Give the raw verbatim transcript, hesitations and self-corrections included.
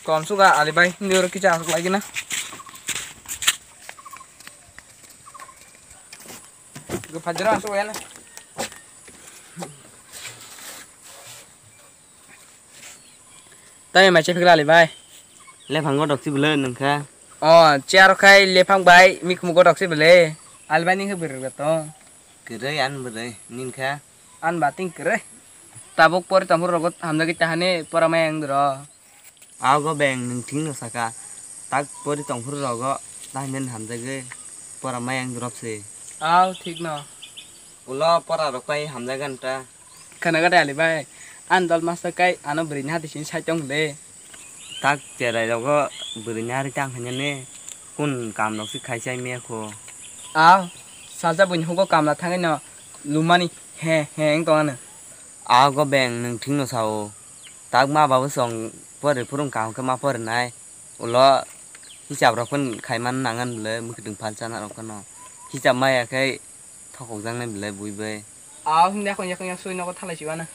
Kom suga Ali bai, hindi oro kicha asuk lagi na. Gue pajero asuk ya na. Tami mai chephik Ali bai. Lephang godok si bwle nungkha. O, chair khai lephang bai, mikhumu godok si bwle. Ali bai ningkhe bwrwi to. Kwrwi an bwrwi, ningkha. An bating kwrwi. Tabuk pori tongphuru rogo hamjagwi tahani pora mai ang duro. Ago beng nwng thik no saka. Tak pori tongphuru rogo tahani hamjagwi pora mai ang durop se. Aw, thik no. Ulo pora rok pai hamjagan ta. Khana gade Ali bai. An dol masa kai ano bwrwi ni hati sini sai tong de. Tak cherai rogo bwrwi ni hari tang hanya ne. Kun kam rok si khai sai me kho. Aw, salsa buini hugo kamla thangwi no lumani he he eng tong ano. Ago beng nwng thik no sao. Tak ma babu song pore phurung kaham khe ma pore nai. Ulo hisab rok phan khai man nangan bwle mwkhwtwng phalsa na rok phano. Hisab maya khe thokok jak nai bwle bui bai. Aw, hindi yakon yakon yak sui nogo thalai si wana.